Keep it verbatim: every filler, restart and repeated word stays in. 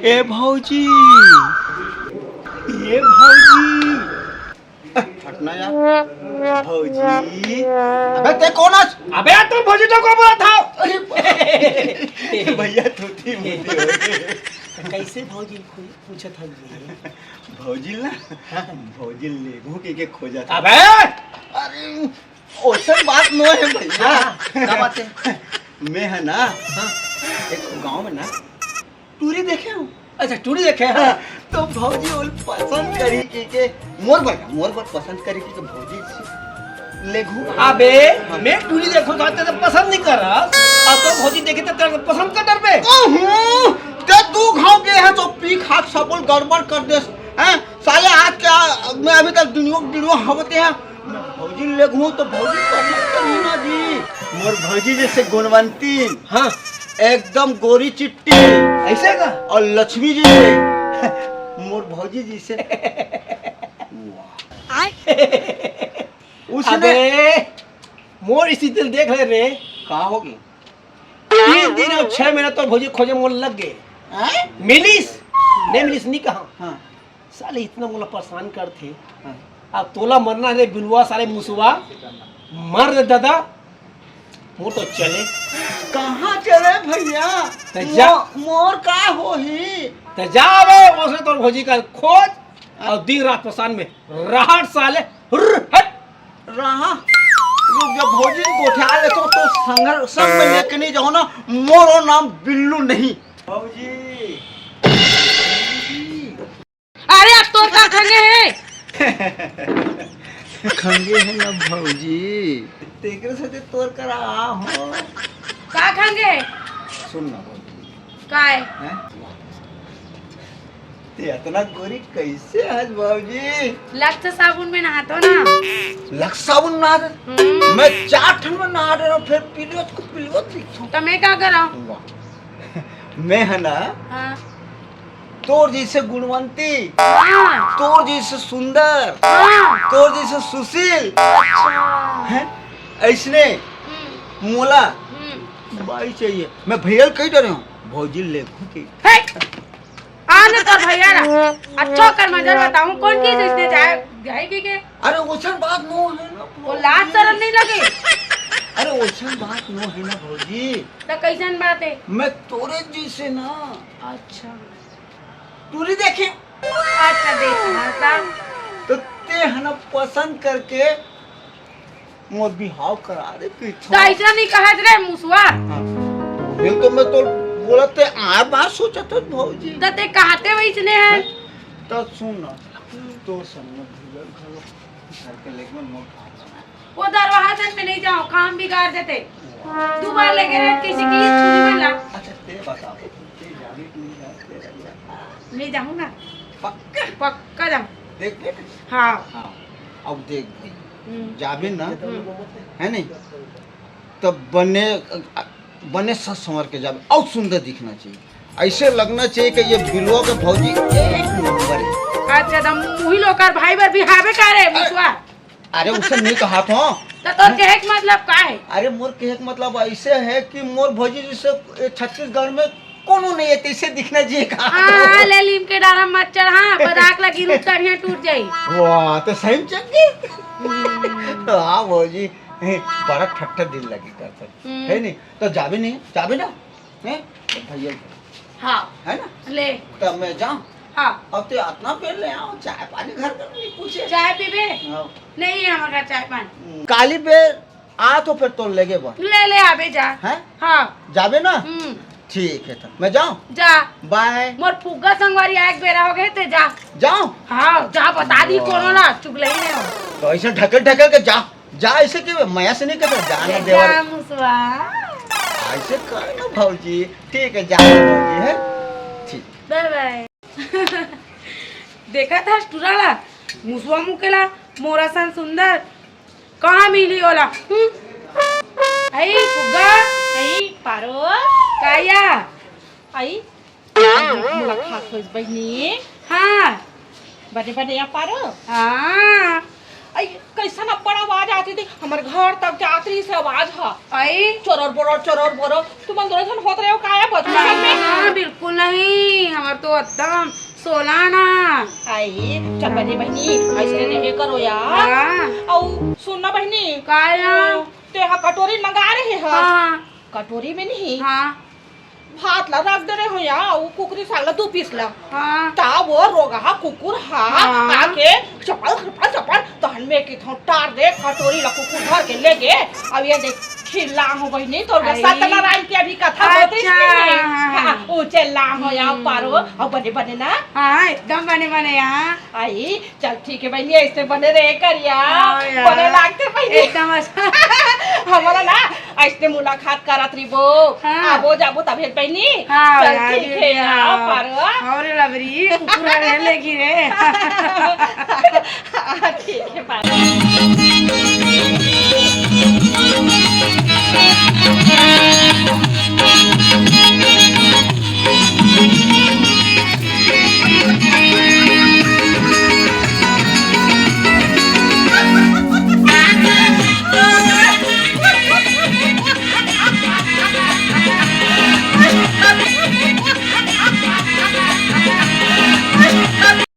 ए भौजी, ए भौजी, हटना यार। भौजी, अबे ते कौन हस? अबे यार, तोर भौजी तो को बोला था। अरे भैया, धोती मुंडी हो गए। कैसे भौजी पूछत हस ये? भौजी ला, हाँ। भौजी लेगहूं के, के खोजत हस। अबे! अरे, ओसन बात नो हे भैया। हाँ, का बात हे? मैं हे ना, हाँ। एक गांव में ना टूरी देखे हंव। अच्छा, टूरी देखे हस? हाँ, तो भौजी ओला पसंद करी के, के मोर बर, मोर बर पसंद करी के, के भौजी से लेगहूं। अबे, हाँ। मैं टूरी देखहूं त तेला पसंद नइ करस, अउ तोर भौजी देखही त तेला पसंद कर डरबे। ओहो, ते दू घांव गे हस तो पी खा के सबो ल गड़बड़ कर देस, हैं? साले आज के, मैं अभी तक दुनिया, दुनिया हवते हैं। मैं भौजी लेगहूं तो भौजी पसंद करही ना जी। मोर भौजी जइसे गुणवंती। हाँ। एकदम गोरी चिट्टी। अइसे का? अउ लक्ष्मी जी। मोर भौजी जइसे। वाह। आय। उसने अबे, मोर स्थिति ल देख ले रे। का होगे? तीन दिन अउ छह महीना तोर भौजी खोजे मोला लग गे। हैं? मिलिस? नइ मिलिस, नइ कहंव। हाँ। साले इतना मोला परेशान करथे। हाँ। अब तोला मरना हे रे बिलवा, साले मुसवा, मर रे दादा, मोर तो चले। कहाँ चले भैया? त जा। मो-, मोर का होही? त जा बे, ओसने तोर भौजी ला खोज, हाँ। अउ दिन रात परेशान में रहट साले, हुर्र, हट। रहा, रुक जा भौजी, गोठिया लेथंव, तो संग, संग में लेके नइ जाहूं ना, मोरो नाम बिल्लू नहीं। भौजी। अरे, अब तोर का खंगे हे? खंगे हे ना भौजी। तेकरे सेती तोर करा आहंव। का खंगे हे? सुन ना भौजी। काय? हैं? ते अतना गोरी कइसे हस भौजी? लक्स साबुन में नहाथंव ना। लक्स साबुन नहाथस? हम्म। मैं चार ठन में नहा डरेंव, फेर पिलवत को पिलवत दिखथंव। त मैं का करंव? वाह। मैं हे ना, हाँ। तोर जइसे गुणवंती, हाँ। तोर जइसे सुंदर, हाँ। तोर जइसे सुशील, अच्छा। हैं? अइसने हम्म। मोला हम्म। बाई चाहिए। मैं भैया ल कहि डरेंव, भौजी लेगहूं के। हे! आने तोर भैया ला। अच्छा कर मैं जर बताहूं, कोन कहिस अइसने जाय, जाय कहिके? अरे, ओसन बात नो हे ना। ओ लाज सरम नइ लगे? अरे, ओसन बात नो हे ना भौजी। त कइसन बात हे? मैं तोरे जइसे ना। अच्छा। टूरी देखे। अच्छा, देख, हाँ, त? त ते हे ना पसंद करके मोर बिहाव करा दे कहिथंव। त अइसने नइ कहस रे मुसवा। हाँ। ये तो मैं तो बोलत हे, आय बार सोचत हस भौजी। त ते कहते वइसने हे। हैं? त सुन ना, हम्म। तोर संग में भैया घलो घर के लेके मोर काम करना हे। ओ दरवाहा तक में नइ जांव, काम बिगाड़ देथे। दू बार लेगे रहे, कइसे की सुनी मन ला। अच्छा, ते बता, ते जाबे कि नइ जाबे, ते जाबे। नइ जाहूं ना। पक्का? पक्का जाहूं। देख, देख। हाँ। हाँ। अब देख भाई, हम्म। जाबे ना, हम्म। हे नहीं? तब बने, बने सज संवर के जाबे, अउ सुंदर दिखना चाहिए। अइसे लगना चाहिए कि ये बिलवा के भौजी एक नंबर हे। अच्छा, त मुही लोकर भाई बर बिहावे का रे, मुसवा? अरे, ओसन नइ कहत हंव। त तोर कहे के मतलब का हे? अरे, मोर कहे के मतलब अइसे हे कि मोर भौजी जइसे ए छत्तीसगढ़ में कोनो नइ हे, तइसे दिखना चाहिए का। हाँ, हाँ, ले लीम के डारा मत चढ़, हाँ, बदाक लगी रूप तरिया टूट जाही। वाह, त सही में चल गे। हम्म। हाँ, भौजी, बड़ा ठट्ठा दिल लगी करथस, हम्म। हे नहीं? त जाबे नहीं, जाबे ना, हैं? भैया, हाँ। हे ना? ले। त मैं जांव? हाँ। अब ते अतना बेर ले आंव, चाय पानी घर कर नइ पूछे। चाय पीबे? हाँ। नइ हे हमर घर चाय पानी। काली बेर आथंव फेर तोर लेगे बर। ले ले आबे जा। हैं? हाँ। जाबे ना? हम्म। ठीक हे त। मैं जांव? जा। बाय। मोर फुग्गा संगवारी आय के बेरा होगे ते जा। जांव? हाँ, जा बता दी कोनो ला, चुगलई नइ हो। त अइसे ढकेल ढकेल के जा। जा, अइसे के मया से नइ कहत, जा ना ले देवर। जा मुसवा। अइसे कहे ना भौजी। ठीक हे, जा भौजी, हैं? ठीक। बाय बाय। देखत हस टूरा ला, मुसवा मुकेला, मोर असन सुंदर, कहाँ मिलही ओला? हम्म? अई फुग्गा, अई पारो, काया? अई, अई, मोला खात होइस बहिनी। हाँ। बने बने या पारो? हाँ। आई, कैसन अब्बड़ आवाज आत रहिस, हमर घर तक जात रहिस आवाज ह। आई। चोरर बोरर, चोरर बोरर। तुमन दोनों झन होत रहेव का बथुआ में? हाँ, बिल्कुल नहीं, हमर तो एकदम सोला ना। आई, चल बने बहिनी, ऐसे नहीं करो यार। हाँ। अउ सुन ना बहिनी, का या? ते हा कटोरी मंगा रहे ह। हाँ। कटोरी में नहीं। हाँ। भात ला रख दे रहे हो या, वो कुकरी साग ला दू पीस ला। हाँ। ता वो रोगहा कुकुर हा हाँ। आके चपड़, चपड़, चपड़, तहन में की थो टार दे, कटोरी ला कुकुर धर के ले गे। अब ये देख, खिल्ला हो बहिनी, तोर गे आई। सत्यनारायण के अभी कथा अच्छा, होत रहिस नहीं। हाँ, हाँ। हाँ, ऊंचे ला हो या हम्म। पारो, अब बने बने ना। हाँ, एकदम बने बने यहाँ। आई, चल ठीक है बहिनी, ऐसे बने रहे करिया। हाँ यार। बने लागते बहिनी। एकदम अच्छा। हमारा ना ऐसे मुलाकात करत रहिबो। हाँ। आबो जाबो तभे बहिनी। हाँ चल यार, ठीक ये है, क्या? आओ पारो। और लबरी, कुकुर है लेगी रे। हाँ, ठीक है पारो।